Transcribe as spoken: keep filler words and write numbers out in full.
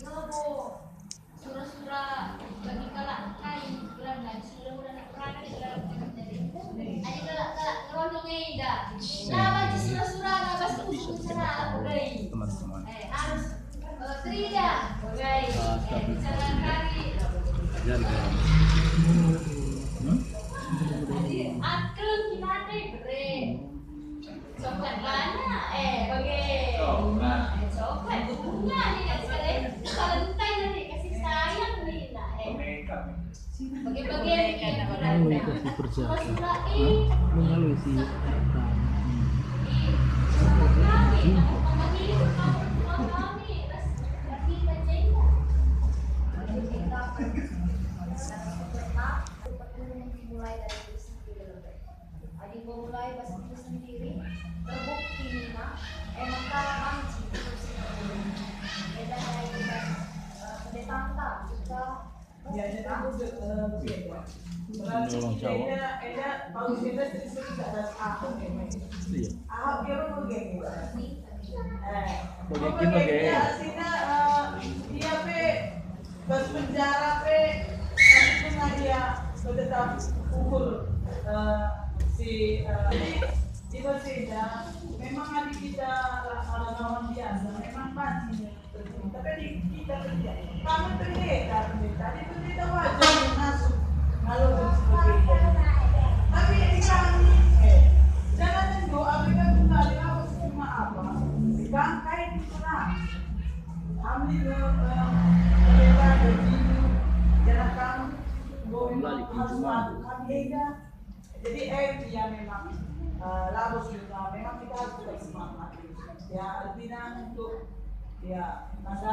Labo sura-sura bagi kalak kai, gelarna sura-sura anak perangkat, gelarna jadi. Adi kalak-kalak ngerondong enda, la banci sura-sura, la banci usul cara bagi. Teman-teman. Eh, harus, eh, teridah bagi. Eh, jangan kari. Ajar, ya. Hmm? Jadi, akel kita teh bere. Coklat mana? Eh, bage. Coklat. Eh, coklat. Bunga ni nak sekali. Valentine nanti kasih sayang ni nak. Eh. Bage-bage ni kan. Melalui kasih perjaka. Hah? Melalui si kata. Hmm. Kami, kami, kami, ras, ras kita jenggot. Jadi kita, eh, tetap dimulai dari diri sendiri. Adi enggo mulai bas diri sendiri, terbukti nina, emang kalak banci hidup si terbelin. Enda ndai kita, eh, pendeta kita. Ya, jadi aku, eh, beda. Berarti kita enda, enda, bagus kita sering-sering tak ada akun ya, Mas? Iya. Ahok dia pun begini. Eh, Bagi pun kita begini, begini. Artinya, eh, dia pe bas penjara pe, tapi pernah dia tetap ukur, eh, si, eh, jadi, di Baseda, memang adi kita la-, lawan biasa, memang banci terjadi. Tapi di kita kerja, kami pendeta, pendeta, di pendeta wajar masuk, kalau dan sebagainya. Tapi di kami, eh, jangan tentu, apa kan juga ada apa, cuma apa, di bangkai di sana. Kami, eh, eh, pendeta, gaji, jangan kami, Kembali ke Jumat. Kami, ya. Jadi, eh, ya memang, eh, labo juga, memang kita harus tetap semangat. Ya, artinya untuk, ya, masa